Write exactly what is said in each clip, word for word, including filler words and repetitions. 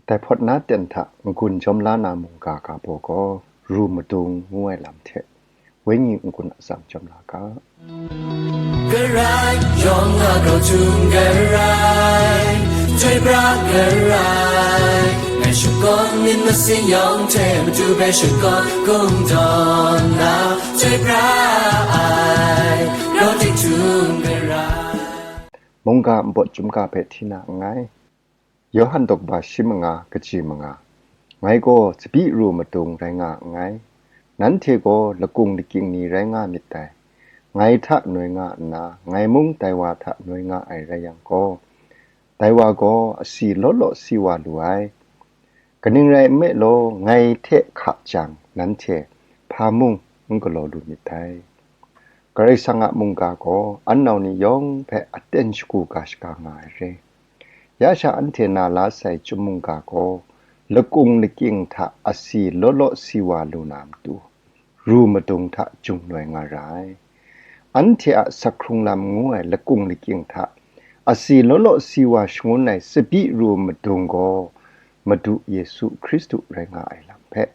Dai hpawt na ten hta n-gun jawm la na mungga ga baw gaw, Ru Madung ngu ai lam hte, Wenyi n-gun atsam jawm la ga. Garai, yawng a grau htum garai, chyoi pra garai, ngai shakawn myit masin yawng hte matu hpe shakawn kungdawn na, chyoi pra ai, grau tik htum garai. Mungga npawt chyum ga hpe hti na nngai. Yawhan daw kaba shi manga, kaji manga. Ngai gaw tsabyi ru madung rai nga nngai. Nanhte gaw lakung lakying ni rai nga myit dai. Ngai hta noi nga nna, ngai mung dai wa hta noi nga ai rai yang gaw, dai wa gaw asi law law si wa lu ai. Kaning rai nme law, ngai hte hka jang, nanhte hpa mung n galaw lu myit dai. Karai Kasang a mungga gaw, an nau ni yawng hpe aten shagu ga shaga nga ai re. Ya sha anhte na la sai chyum mungga gaw, lakung lakying hta asi law law si wa lu na matu, ru madung hta jung noi nga ra ai. Anhte a sakhkrung lam ngu ai lakung lakying hta asi law law si wa shangun ai tsabyi ru madung gaw, Madu Yesu Hkristu rai nga ai lam hpe,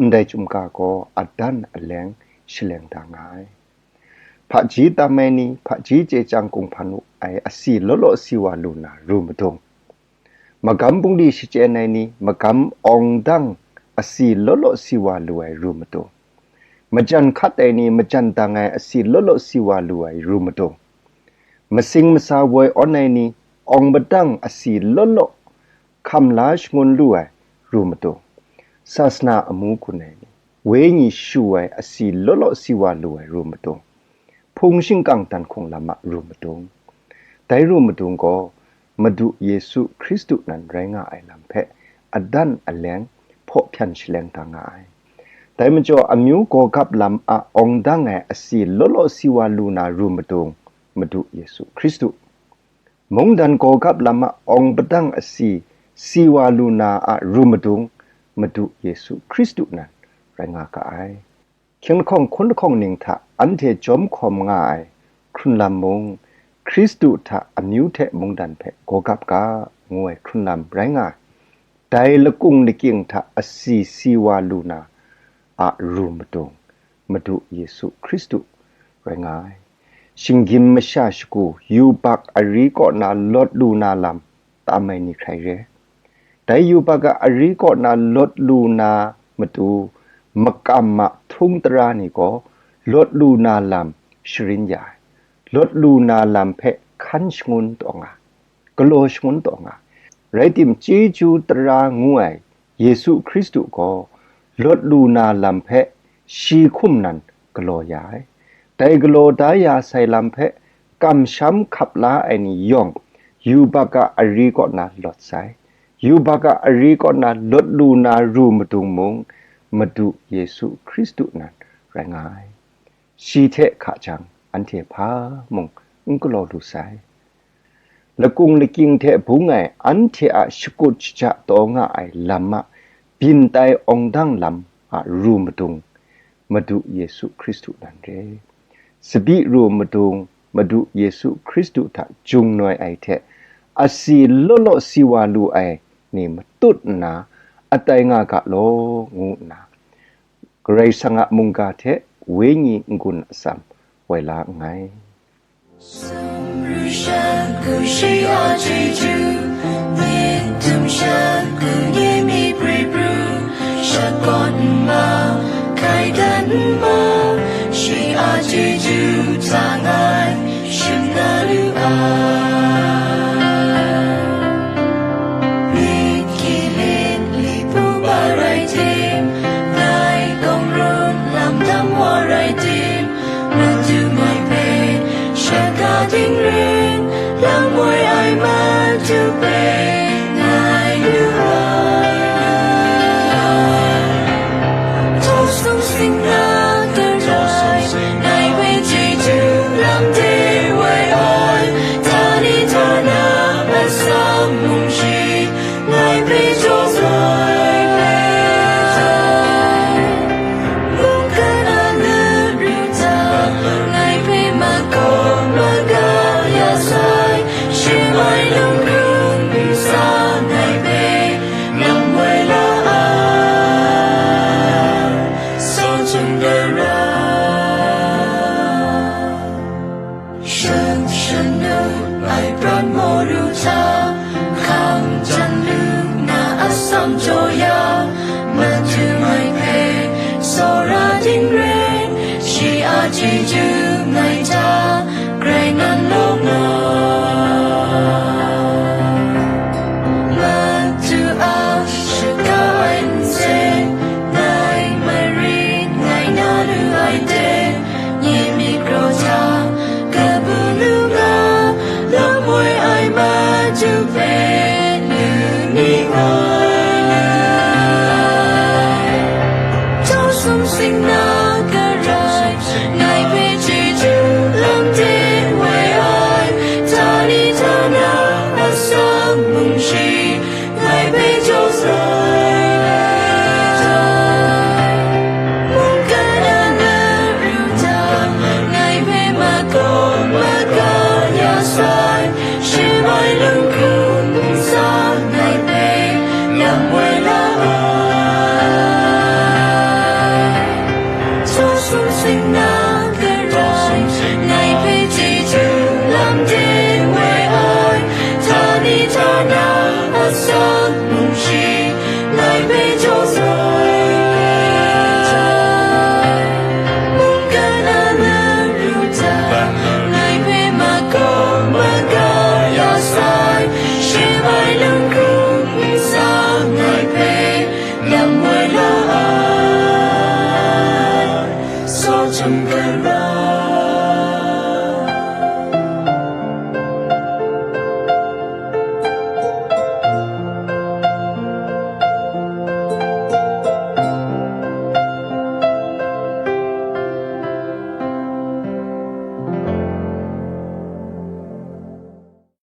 ndai chyum ga gaw adan aleng shaleng da nga ai. Hpaji tam ai ni, hpaji chye chyang kunghpan wu ai asi law law si wa lu na ru madung. Magam bungli shachyen ai ni, magam awng dang asi law law si wa lu ai ru madung. Majan hkat ai ni, majan dang ai asi law law si wa lu ai ru madung. Masing masa woi awn ai ni, awng padang asi law law hkam la shangun lu ai ru madung. Sasana amu gun ai ni, wenyi shu ai asi law law si wa lu ai ru madung. Hpung shingkang dan hkung lam a ru madung. Dai ru madung gaw, Madu Yesu Hkristu nan rai nga ai lam hpe adan aleng hpaw hpyan shaleng da nga ai. Dai majaw, amyu gawgap lam a awng dang ai asi law law si wa lu na ru madung, Madu Yesu Hkristu. Mungdan gawgap lam a awng padang asi si wa lu na a ru madung, Madu Yesu Hkristu nan rai nga ga ai. Hkying lahkawng hkun lahkawng ning hta anhte jawm hkawm nga ai hkrun lam mung, Hkristu hta amyu hte mungdan hpe gawgap ga, ngu ai hkrun lam rai nga ai. Dai lakung lakying hta asi si wa lu na a ru madung, Madu Yesu Hkristu rai nga ai. Shinggyim masha shagu, yubak ari kaw na lawt lu na lam tam ai ni hkrai re. Dai yubak a ari kaw na lawt lu na matu, makam a htung tara ni gaw lawt lu na lam sharin ya ai. Lawt lu na lam hpe hkan shangun taw nga, galaw shangun taw nga. Rai tim, chyeju tara ngu ai Yesu Hkristu gaw lawt lu na lam hpe shi hkum nan galaw ya ai. Dai galaw da ya sai lam hpe kamsham hkap la ai ni yawng, yubak a ari kaw na lawt sai. Yubak a ari kaw na lawt lu na ru madung mung, Madu Yesu Hkristu nan rai nga ai. Shi hte hka jang, anhte hpa mung n galaw lu sai. Lakung lakying hte bung ai anhte a shakut shaja taw nga ai lam a byin tai awng dang lam a ru madung, Madu Yesu Hkristu nan re. Tsabyi ru madung, Madu Yesu Hkristu hta jung noi ai hte, asi law law si wa lu ai ni matut nna, atai nga ga law, ngu nna, Karai Kasang a mungga hte wenyi n-gun atsam woi la nngai. Sumru shan ku shi a chyeju, myit htum shan ku nye myit pru pru, shakawn nma, hkai dan nma, shi a chyeju hta ngai shim na lu ai. Myit hki myit li pu ba rai tim, ngai kawng run lam dam wa rai tim, Madu ngai hpe shaka dingren, lam woi ai Madu hpe ngai lu ai. Taw sung sing na dai, ngai hpe chyeju lam de woi ai, htani htana masam mung shi, ngai hpe jaw sai hpe jai. Mungkan a lut ru hta, ngai hpe makau maga ya sai, shim ai lung hkrung n sa Chyeju ngai hta, grai nan law nga. Madu a shaga ai nsen, ngai marit ngai na lu ai hte, nye myit kraw hta kabu lu nga, lam woi ai Madu hpe lu ni ngai. Jaw sumsing na Karai, ngai hpe chyeju lam de woi ai, htani htana asak mung shi, ngai hpe jaw sai. Mungkan a na ru hta, ngai hpe makaw maka ya sai, shim ai lung hkrum nsa ngai hpe lam woi la ai. Jaw sumsing na Karai, ngai hpe chyeju lam de woi ai, htani htana asak mung shi,